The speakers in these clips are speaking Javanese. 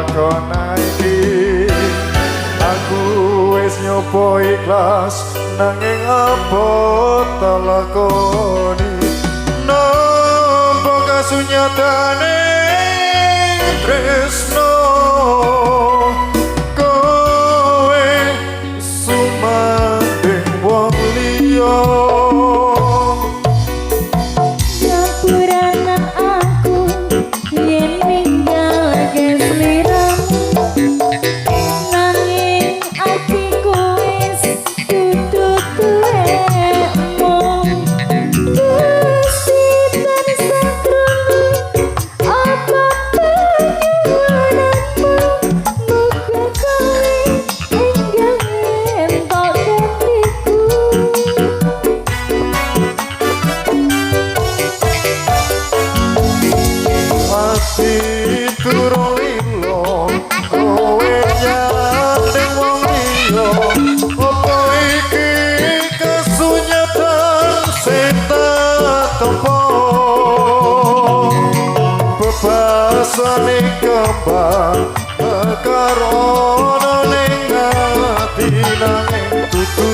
Lelakon iki. Aku wis nyoba ikhlas, nanging apa tak lakoni? Nampa kasunyatane tresno, kowe sumanding wong liya. Ngapuranen aku yen ninggalke sliramu, nanging atiku wis dudu duwekmu. Gusti tansah krungu apa panyuwunanmu, muga kowe enggal entuk gantiku. Ati durung lilo, kowe nyanding wong liya. Apa iki kasunyatan sing tak tampa? Bebasane kembang mekar ana ning ati, nanging dudu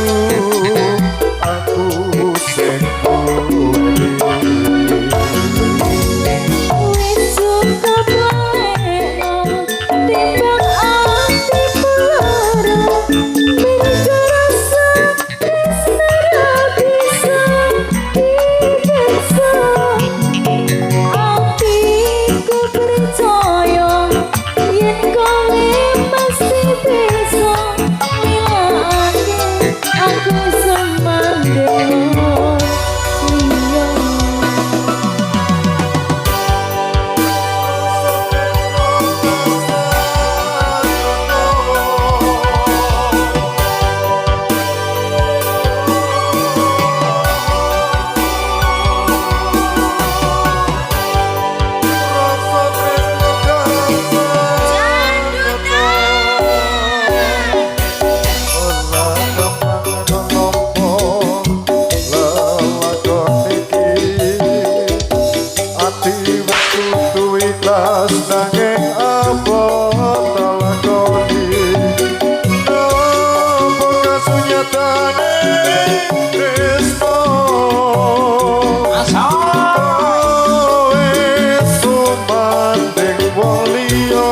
aku sing duweni. Wis cukup lalekno timbang atiku lara, mergo rasa tresno ra bisa dipeksa. Atiku percaya yen kowe pasti bisa ngilangake aku sumanding wong liya. Nanging apa tak lakoni? Napa kasunyatane tresno, kowe sumanding wong liya?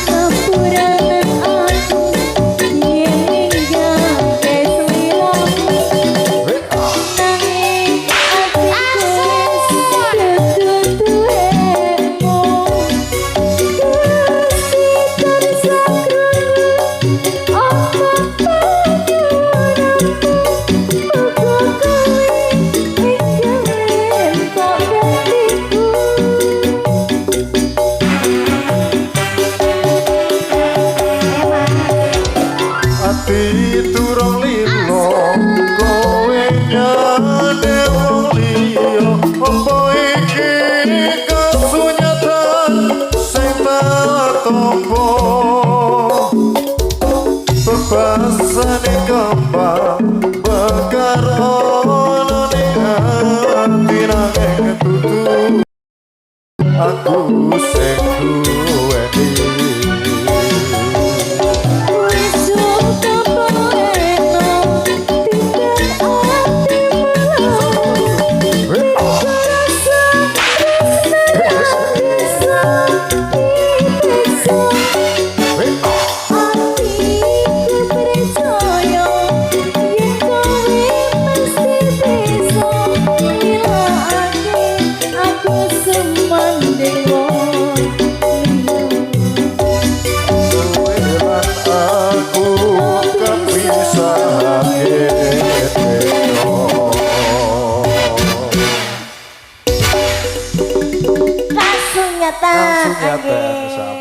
Ngapuranen aku yen ninggalke sliramu, nanging atiku wis dudu duwekmu. Gusti tansah krungu apa panyuwunanmu, muga kowe enggal entuk gantiku. Ati durung lilo, kowe nyanding wong liya. Apa iki kasunyatan sing tak tampa? Bebasane kembang mekar ana ning ati, nanging dudu aku sing duweni. Wis cukup lalekno timbang ati mlaku, mergo rasa tresno ra bisa dipeksa. Atiku percaya yen kowe mesti bisa ngilangake aku sumanding wong liya. Kowe lan aku kepisahake tresno. Kasunyatan. Kasunyatan.